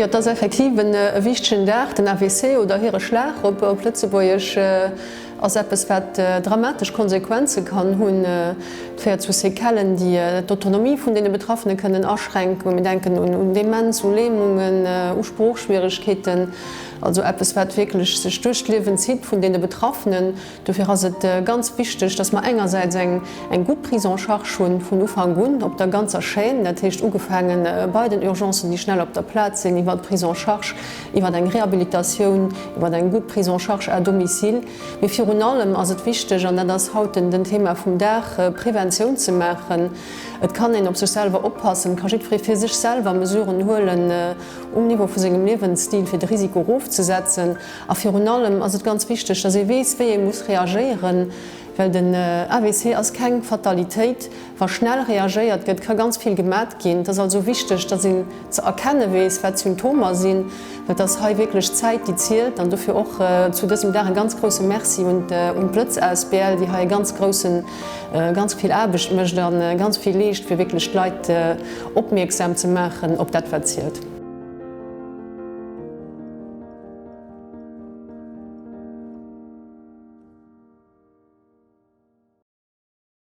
Jo, et ass effektiv e wichtegen Dag. Den AVC oder Hireschlag op Lëtzebuergesch ass eppes, wat dramatesch Konsequenze kann hunn. Et féiert zu Séquellen, déi d'Autonomie vun deene Betraffene kënnen aschränken. Mir denken un Demenz, u Lähmungen, u Sproochschwieregkeeten. Also eppes, wat wierklech sech duerch d'Liewen zitt vun deene Betraffenen. Dofir ass et ganz wichteg, dass mer engersäits eng gutt Prise en charge hu vun Ufank un op der ganzer Chaîne, dat heescht ugefaange bei den Urgencen, déi schnell op der Plaz sinn, iwwert d'Prise en charge, iwwert eng Rehabilitatioun, iwwert eng gutt Prise en charge à domicile. Mee virun allem ass et wichteg, an dat ass haut den Thema vum Dag, Preventioun ze maachen. Et kann een op sech selwer oppassen, et ka jiddweree fir sech selwer Mesuren huelen um Niveau vu sengem Liewensstil, fir de Risiko erofzesetzen. A virun allem ass et ganz wichteg, dass ee weess, wéi ee muss reagéieren, well den AVC ass keng Fatalitéit. Wa schnell reagéiert gëtt, ka ganz vill gemat ginn. Et ass also wichteg, dass een ze erkenne weess, wat d'Symptomer sinn, well et ass hei wierklech d'Zäit, déi zielt. An dofir och zu dësem Dag e ganz grousse Merci un d'Blëtz asbl, déi hei e ganz groussen, ganz vill Aarbecht mécht a ganz vill leescht, fir wierklech d'Leit opmierksam ze maachen op dat, wat zielt.